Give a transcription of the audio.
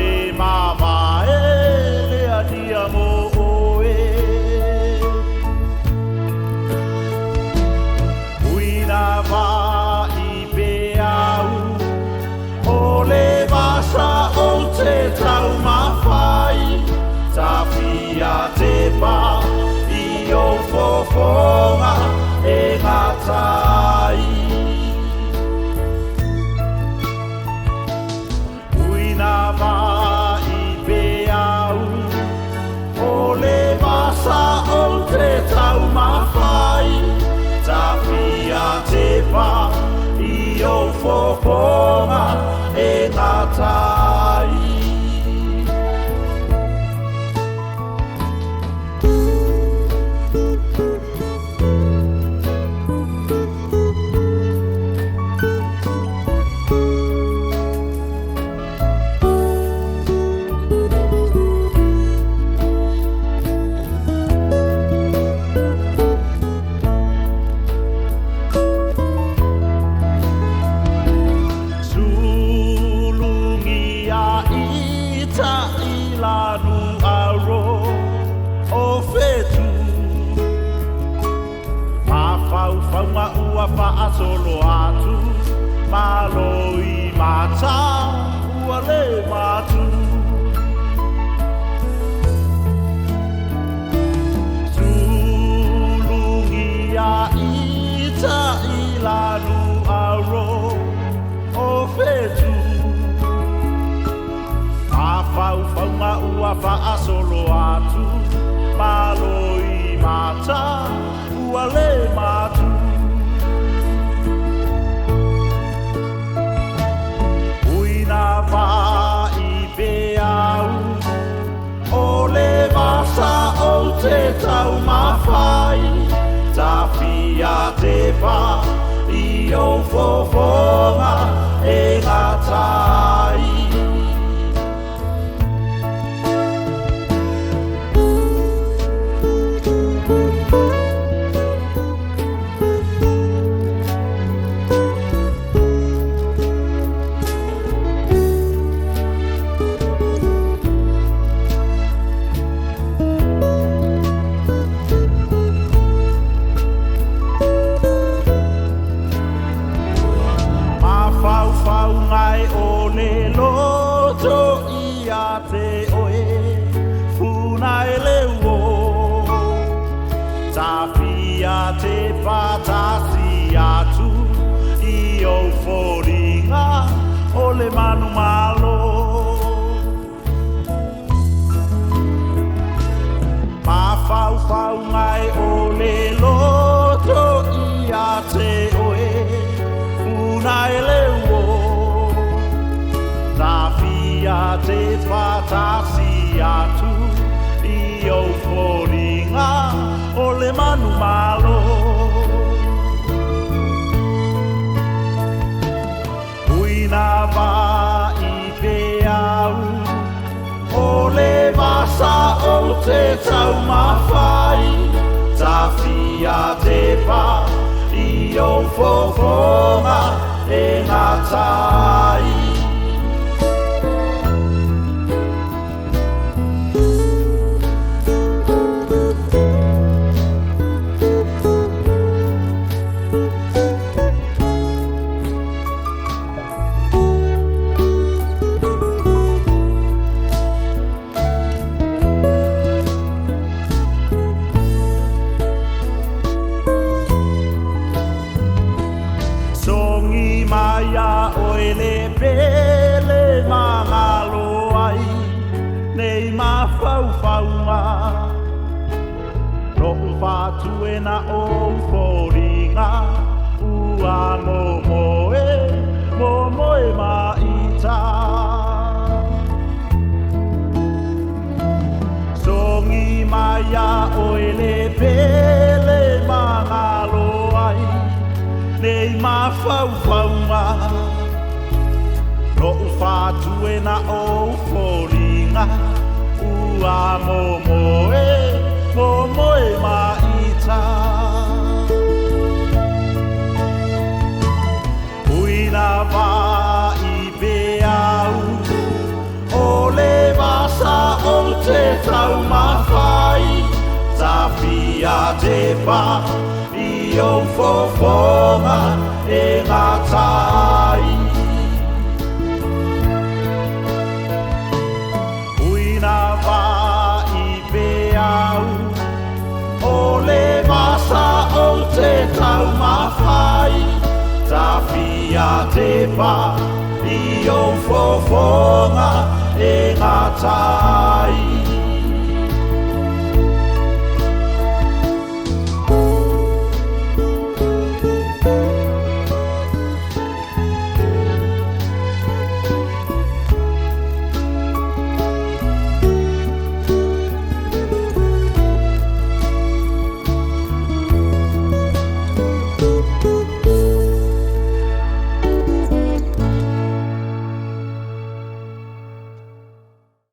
le mavae le alia mo oe. Uina vai pe au o le vasa o te taumafai, tafia te pa i o fofoga e gatai. Uina vai pe au o le vasa o te taumafai, tafia te pa i o fofoga e gatai. Sulugia ita i lanu aro o fetu, Mafaufaunga ua faasolo atu, malo i mata ua le matu. Sulugia ita i lanu aro o fetu, Mafaufaunga ua faasolo atu, malo i mata ua le matu. Uina vai pe au o le vasa o te taumafai, tafia te pa i o fofoga e gatai. Mafaufau ngai o le loto ia te oe, funa e le uo. Tafia te patasi atu i o foliga o le manu malo. Mafaufau ngai o le loto ia te oe, funa e le uo. Tafia te patasi atu i o foliga o le manu malo. Uina vai pe au o le vasa o te taumafai, tafia te pa i o fofoga e gatai. Songi maia o le pele mangalo ai, nei mafaufauga. Lo'u faatuena o foliga, ua momoe, momoe maita. Songi maia o le pele mangalo ai, nei mafaufauga. Lo'u faatuena o foliga, ua momoe, momoe maita. Uina vai pe au o te pa i ou fofoga e gatai. Uina va i pe au o le vasa o te taumafai. Tafia te pa i ou fofoga e gatai.